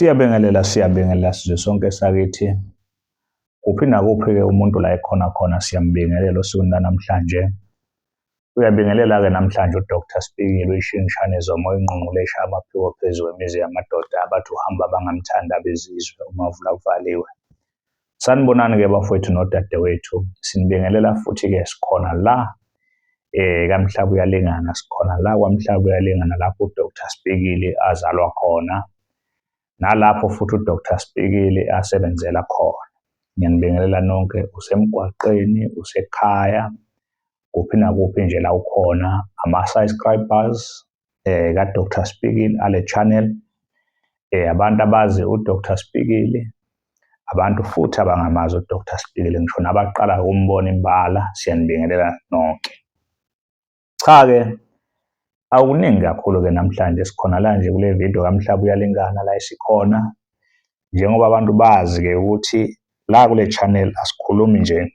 Siyabingelela, siyabingelela sizwe sonke sakithi. Kuphi nakuphi-ke umuntu la ekhona khona siyambingelela osukwini lwanamhlanje. Uyabingelela-ke namhlanje uDr Spikili uyishingishane zomo ingqungqule eshaya amaphiko phezu kwemizi yamadoda abathi uhamba bangamthandi abezizwe umavula kuvaliwe. Sanibonani-ke bafowethu nodadewethu, sinibingelela futhi-ke sikhona la kaMhlaba uyalingana, sikhona la kwaMhlaba uyalingana lapho uDr Spikili azalwa khona nalapho futhi uDr Spikili asebenzela khona. Ngiyanibingelela nonke, usemgwaqeni, usekhaya, kuphi nakuphi nje la ukhona, ama-subscribers kaDr Spikili ale channel, abantu abazi uDr Spikili, abantu futhi abangamazi uDr Spikili, ngisho nabaqala ukumbona imbala, siyanibingelela nonke. Cha-ke akuningi kakhulu-ke namhlanje sikhona la nje kule video kaMhlaba uyalingana la esikhona njengoba abantu bazi-ke ukuthi la kule channel asikhulumi nje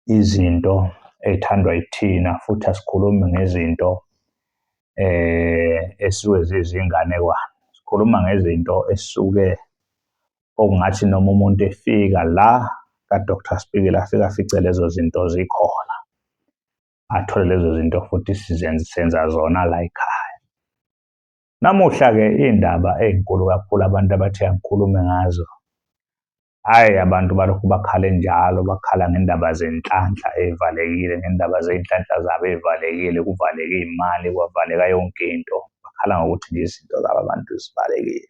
izinto ey'thandwa yithina futhi asikhulumi ngezinto esuke zizinganekwane. Sikhuluma ngezinto esuke okungathi noma umuntu efika la ka-Dr Spikili afike afice lezo zinto zikhona, athole lezo zinto futhi sizenza senza zona la ekhaya. Namuhla-ke iy'ndaba ey'nkulu kakhulu abantu abathe angikhulume ngazo. Hhayi abantu balokhu bakhale njalo, bakhala ngendaba zenhlanhla ey'valekile, ngendaba zey'nhlanhla zabo ey'valekile, kuvaleke iy'mali, kwavaleka yonke into. Bakhala ngokuthi nje izinto zabo abantu zivalekile.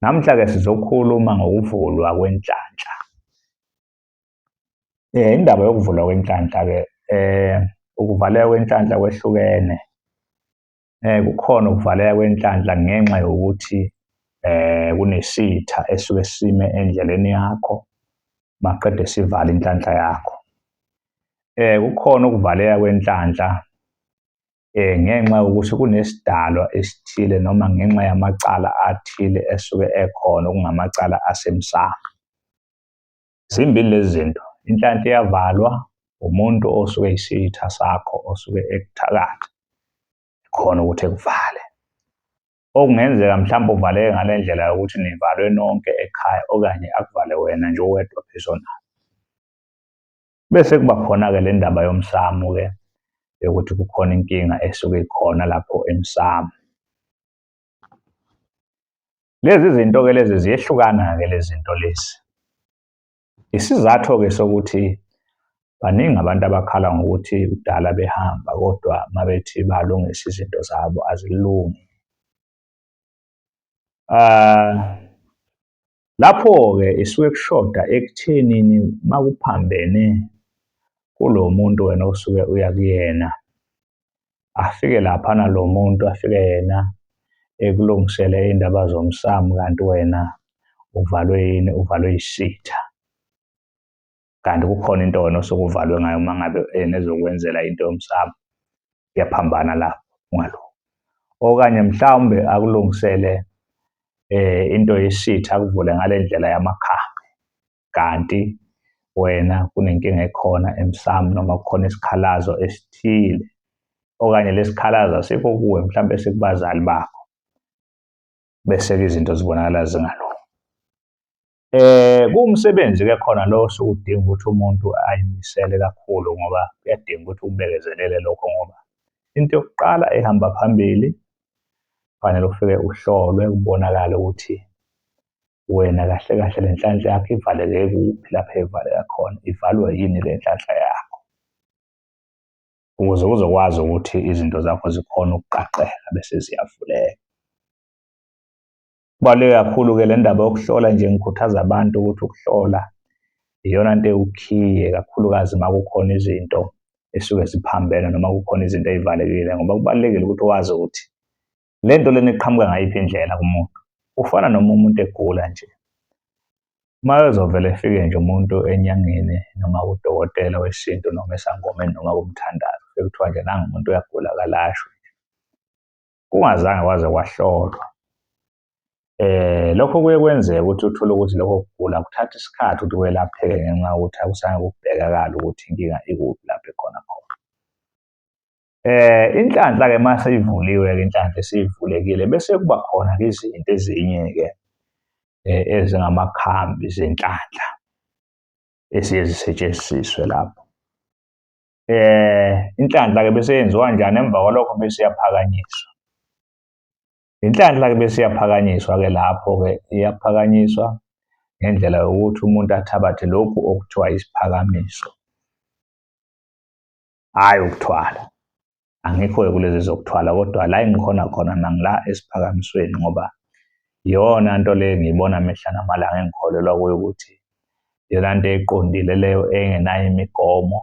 Namuhla-ke sizokhuluma ngokuvulwa kwenhlanhla. Indaba yokuvulwa kwenhlanhla-ke ukuvaleka kwenhlanhla kwehlukene. Kukhona ukuvaleka kwenhlanhla ngenxa yokuthi kunesitha esuke sime endleleni yakho, maqede sivale inhlanhla yakho. Kukhona ukuvaleka kwenhlanhla ngenxa yokuthi kunesidalwa esithile noma ngenxa yamacala athile esuke ekhona okungamacala asemsamo. Zimbili lezi zinto, inhlanhla iyavalwa umuntu osuke eyisitha sakho osuke ekuthakatha, khona ukuthi ekuvale. Okungenzeka mhlawumbe uvaleke ngale ndlela yokuthi nivalwe nonke ekhaya okanye akuvale wena nje uwedwa personal. Bese kuba khona-ke le ndaba yomsamo-ke yokuthi kukhona inkinga esuke ikhona lapho emsamo. Lezi zinto-ke lezi ziyehlukana-ke lezi zinto lezi. Isizathu-ke sokuthi baningi abantu abakhala ngokuthi kudala behamba kodwa uma bethi balungisa izinto zabo azilungi. Lapho-ke isuke kushoda ekuthenini uma kuphambene kulo muntu wena osuke uya kuyena, afike laphana lo muntu afike yena ekulungisele iy'ndaba zomsamo kanti wena uvalwe yini, uvalwe yisitha. Kanti kukhona into wena osuke uvalwe ngayo uma ngabe yena ezokwenzela into yomsamo, kuyaphambana lapho ungalungi. Okanye mhlawumbe akulungisele into yesitha akuvule ngale ndlela yamakhambi, kanti wena kunenkinga ekhona emsamo noma kukhona isikhalazo esithile okanye lesikhalazo asikho kuwe mhlawumbe sikubazali bakho, bese-ke izinto zibonakala zingalungi. Kuwumsebenzi-ke khona lo osuke udinga ukuthi umuntu ayimisele kakhulu ngoba kuyadinga ukuthi ukubekezelele lokho ngoba into yokuqala ehamba phambili kufanele ufike uhlolwe kubonakale ukuthi wena kahle kahle le nhlanhla yakho ivaleke kuphi lapho evaleka khona, ivalwe yini le nhlanhla yakho ukuze uzokwazi ukuthi izinto zakho zikhone ukuqaqeka bese ziyavuleka. Kubaluleke kakhulu-ke le ndaba yokuhlola nje ngikhuthaza abantu ukuthi ukuhlola iyona nto ewukhiye kakhulukazi uma kukhona izinto esuke ziphambene noma kukhona izinto ey'valekile ngoba kubalulekile ukuthi wazi ukuthi le nto lena iqhamuka ngayiphi indlela kumuntu. Kufana noma umuntu egula nje, uma ezovele efike nje umuntu enyangeni noma kudokotela wesintu noma esangomeni noma kumthandazi, kufike kuthiwa nje nangu umuntu uyagula akalashwe nje, kungazange kwaze kwahlolwa. Lokho kuye kwenzeke ukuthi uthole ukuthi lokho kugula kuthatha isikhathi ukuthi kwelapheke ngenxa yokuthi akuzange kubhekakale ukuthi inkinga ikuphi lapho ekhona khona. Inhlanhla-ke uma seyivuliwe-ke inhlanhla isivulekile bese kuba khona-ke izinto ezinye-ke ezingamakhambi zenhlanhla eziye zisetshenziswe lapho. Inhlanhla-ke bese yenziwa kanjani? Emva kwalokho bese iyaphakanyiswa. Inhlanhla-ke bese iyaphakanyiswa-ke lapho-ke iyaphakanyiswa ngendlela yokuthi umuntu athabathe lokhu okuthiwa isiphakamiso, hhayi ukuthwala. Angikho-ke kulezi zokuthwala kodwa la engikhona khona mina ngila esiphakamisweni ngoba iyona nto le engiyibona mihla namalanga engikholelwa kuyo ukuthi iyona nto eqondile leyo engenayo imigomo,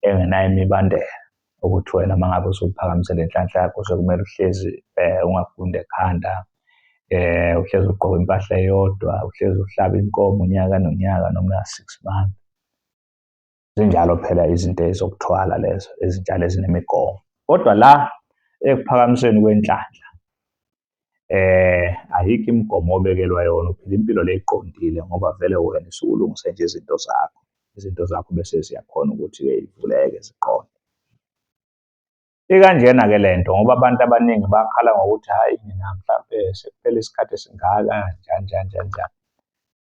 engenayo imibandela ukuthi wena uma ngabe usuphakamisele inhlanhla yakho sekumele uhlezi ungagundi ekhanda, uhlezi ugqoke impahla eyodwa, uhlezi uhlaba inkomo unyaka nonyaka noma 6 months. Zinjalo phela izinto ezokuthwala lezo ezinjalo ezinemigomo. Kodwa la ekuphakamiseni kwenhlanhla ayikho imigomo obekelwa yona, uphila impilo le eqondile ngoba vele wena usuke ulungise nje izinto zakho. Izinto zakho bese ziyakhona ukuthi-ke ivuleke ziqonde. Ikanjena-ke le nto ngoba abantu abaningi bakhala ngokuthi hhayi mina mhlampe sekuphele isikhathi esingaka njani njani njani njani,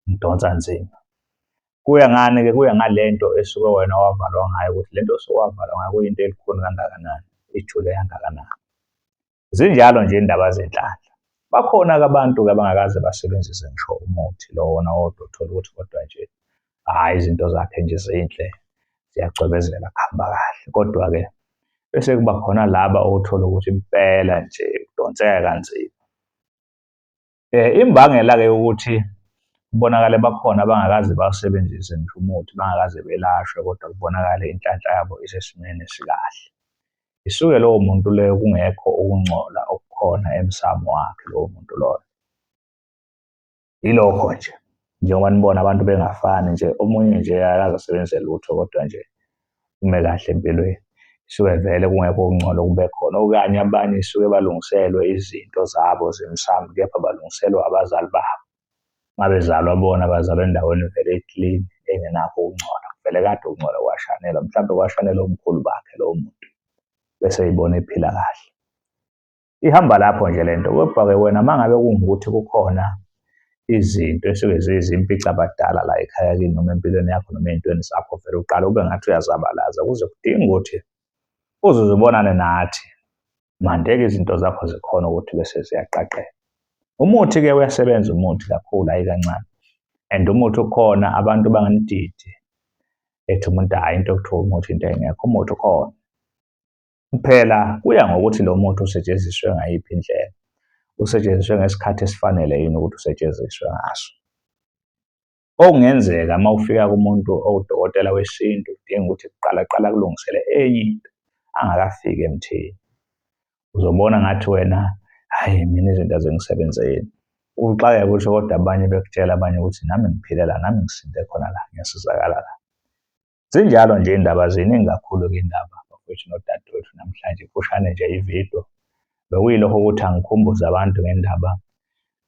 ngidonsa nzima. Kuya ngani-ke? Kuya ngale nto esuke wena wavalwa ngayo ukuthi le nto osuke wavalwa ngayo kuyinto elukhuni kangakanani, ijule kangakanani. Zinjalo nje indaba zenhlanhla. Bakhona-ke abantu-ke abangakaze basebenzise ngisho umuthi lo wona wodwa uthole ukuthi kodwa nje hhayi izinto zakhe nje zinhle ziyacwebezela kuhamba kahle. Kodwa-ke bese kuba khona laba othola ukuthi impela nje kudonseka kanzima. Imbangela-ke yokuthi kubonakale bakhona abangakaze bawusebenzise ngisho umuthi, bangakaze belashwe kodwa kubonakale inhlanhla yabo isesimeni esikahle. Isuke lowo muntu leyo kungekho ukungcola okukhona emsamo wakhe lowo muntu loyo. Yilokho nje, njengoba nibona abantu bengafani nje, omunye nje akaze asebenzise lutho kodwa nje ume kahle empilweni. Isuke vele kungekho ukungcola okube khona okanye abanye isuke balungiselwe izinto zabo zemsamo kepha balungiselwa abazali babo. Uma bezalwa bona bazalwa endaweni vele e-clean engenakho ukungcola, vele kade ukungcola kwashanelwa, mhlampe kwashanelwa omkhulu bakhe lowo muntu bese eyibona ephila kahle. Ihamba lapho nje le nto, kodwa-ke wena uma ngabe kungukuthi kukhona izinto esuke ziyizimpicabadala la ekhaya kini noma empilweni yakho noma ey'ntweni zakho vele uqale ube ngathi uyazabalaza kuze kudinge ukuthi uze uzubonane nathi mandeke izinto zakho zikhona ukuthi bese ziyaqaqeka. Umuthi-ke uyasebenza umuthi kakhulu, hhayi kancane and umuthi ukhona abantu banganididi ethi umuntu hhayi into ekuthiwa umuthi into engekho, umuthi ukhona. Phela kuya ngokuthi lo muthi usetshenziswe ngayiphi indlela, usetshenziswe ngesikhathi esifanele yini ukuthi usetshenziswe ngaso. Okungenzeka uma ufika kumuntu owudokotela wesintu udinga ukuthi kuqala qala kulungisele enye into angakafiki emthini. Uzobona ngathi wena hhayi mina izinto azingisebenzeli. Uxakeke kusho kodwa abanye bekutshela abanye ukuthi nami ngiphile la, nami ngisinde khona la, ngiyasizakala la. Zinjalo nje indaba ziningi kakhulu-ke indaba bafowethu nodadewethu namhlanje ifushane nje ividiyo. Bekuyilokho ukuthi angikhumbuze abantu ngendaba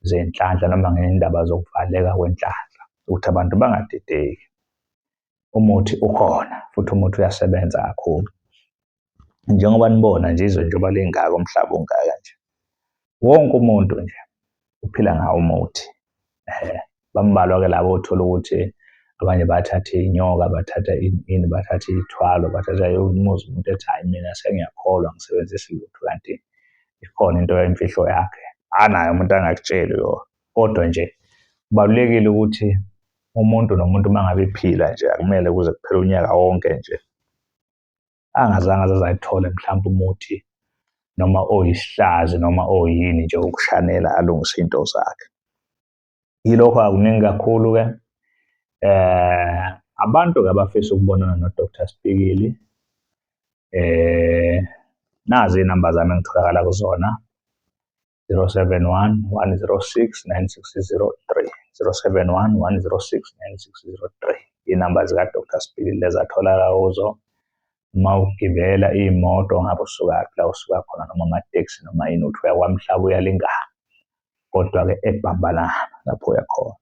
zenhlanhla noma ngendaba zokuvaleka kwenhlanhla ukuthi abantu bangadideki. Umuthi ukhona futhi umuthi uyasebenza kakhulu. Njengoba nibona nje izwe njengoba lingaka umhlaba ungaka nje, wonke umuntu nje uphila ngawo umuthi. Bambalwa-ke labo othola ukuthi abanye bathatha iy'nyoka, bathatha ini ini, bathatha iy'thwalo, bathatha umuzi umuntu ethi hhayi mina sengiyakholwa angisebenzisi lutho kanti ikhona into yemfihlo yakhe anayo umuntu angakutsheli yona. Kodwa nje kubalulekile ukuthi umuntu nomuntu uma ngabe ephila nje akumele kuze kuphele unyaka wonke nje angazange aze ayithole mhlawumbe umuthi noma oyisihlazi noma oyini nje ukushanela alungise into zakhe. Yilokho akuningi kakhulu-ke. Abantu-ke abafisa ukubonana no-Dr Spikili, nazi iy'namba zami engitholakala kuzona, 071 106 9603, 071 106 9603. Iy'namba zika-Dr Spikili lezi atholakala kuzo. Uma ugibela iy'moto ngabe usukaphi la usuka khona noma amatekisi noma yini uthi uya kwaMhlaba uyalingana kodwa-ke eBhambalana lapho uya khona.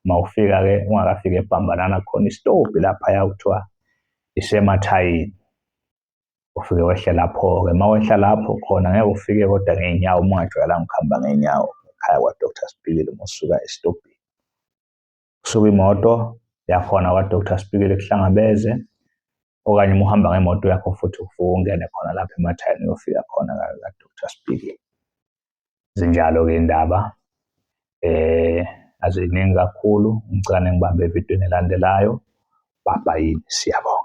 Uma ufika-ke ungakafiki eBhambalana khona isitobhi laphaya kuthiwa isemathayini. Ufike wehle lapho-ke. Uma wehla lapho khona ngeke ufike kodwa ngey'nyawo uma ungajwayelanga ukuhamba ngey'nyawo ekhaya kwa-Doctor Sipikili uma usuka esitobhini. Kusuka imoto yakhona kwa-Doctor Sipikili ikuhlangabeze okanye uma uhamba ngemoto yakho futhi ufike ungene khona lapha emathayini uyofika khona ka-Doctor Sipikili. Zinjalo-ke iy'ndaba aziningi kakhulu, ngicela ningibambe evidweni elandelayo. Bye bye, siyabonga.